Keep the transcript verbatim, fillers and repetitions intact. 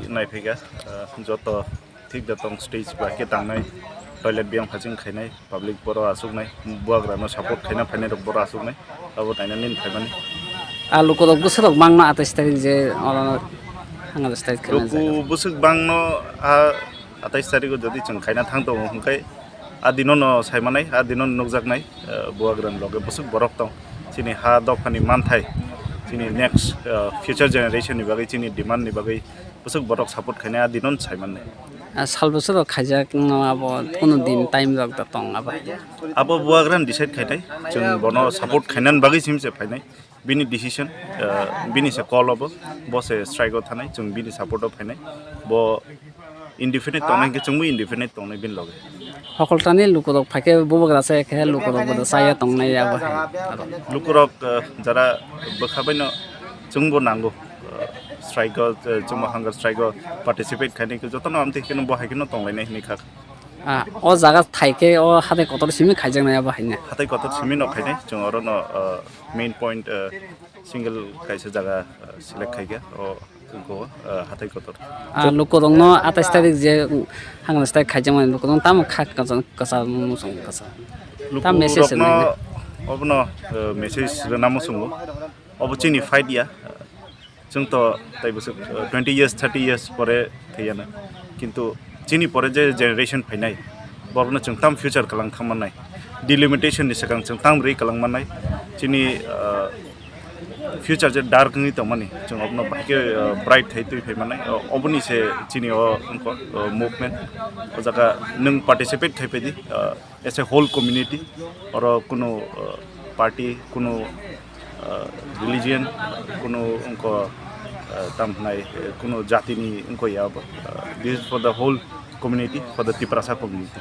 Naiphaikha, ah, joto thik da tong, stage ba khe tangnai, toilet biyang phaching khainai, public borok aswknai, buagrano support khaina phainai rok borok aswknai, abo naina nini phaimani. Ah, lukurok bwsarok mangno atais tarik je oro hangno stage khaina jaga. Luku bwswk bangno, ah, atais tarik o jodi chwng khaina thang tongo hwnkhe, ah, dino no saimanai, ah, dino no nukjaknai, ah, buagrani loge bwswk borok tong, chini ha dophani manthai, chini next, ah, future generation ni bagwi, chini demand ni bagwi, bwswk borok support khainai, a dinon sai mannai. Ah, sal bwswk rok khaijak no abo kuno din time rok da tong abo. Abo buagrani decide khainai, chwng bono support khainani bagwi sim se phainai. Bini decision, ah, bini se call obo, bo se strike o thanai, chwng bini support o phainai. Bo indefinite tongnai hwnkhe chwngbo indefinite tongnai bini loge. Hokoltani lukurok phaikhe bubagra se khe lukurok bo chaya tongnai abo hai. Lukurok, ah, jara bwkha baino chwngbo nango, ah, strike o, ah, chwngbo hunger strike o participate khainai khe jotono amtwi kheno bo hai kheno tonglainai hinwi kha. Ah, o jaga thaikhe o hatai kotor simi khaijaknai abo haino. Hatai kotor simi no khainai chwng oro no, ah, main point, ah, single kaisa jaga, ah, select khaikha o. Chwngkho, ah, hatai kotor. Ah, lukurokno atais tarik je, mm, hangno strike khaijakmani lukurokno tamo kha kwchang, kwchang muchung kwchang. Tamo message rwkno rwknai? Obono, ah, message rwna muchungo. Obo chini fight ya. Chwng to tai bwswk, ah, twenty years, thirty years pore thwiyana. Kintu chini pore je generation phainai, borokno chwng tam future kwlang thangmannai. Delimitation ni swkang chwng tam rwi kwlang mannai. Chini, ah, future je dark wngwi tongmani, chwng obono bahai khe, ah, bright khai twi phai mannai. O-, oboni se chini o wngkha, ah, movement. O jaga nwng participate khai phaidi, ah, as a whole community, oro kunu, ah, party, kunu, ah, religion, kunu wngkha, ah, tam hwnai, kunu jatini wngkha ya bo. Ah, this is for the whole community, for the Tiprasa community.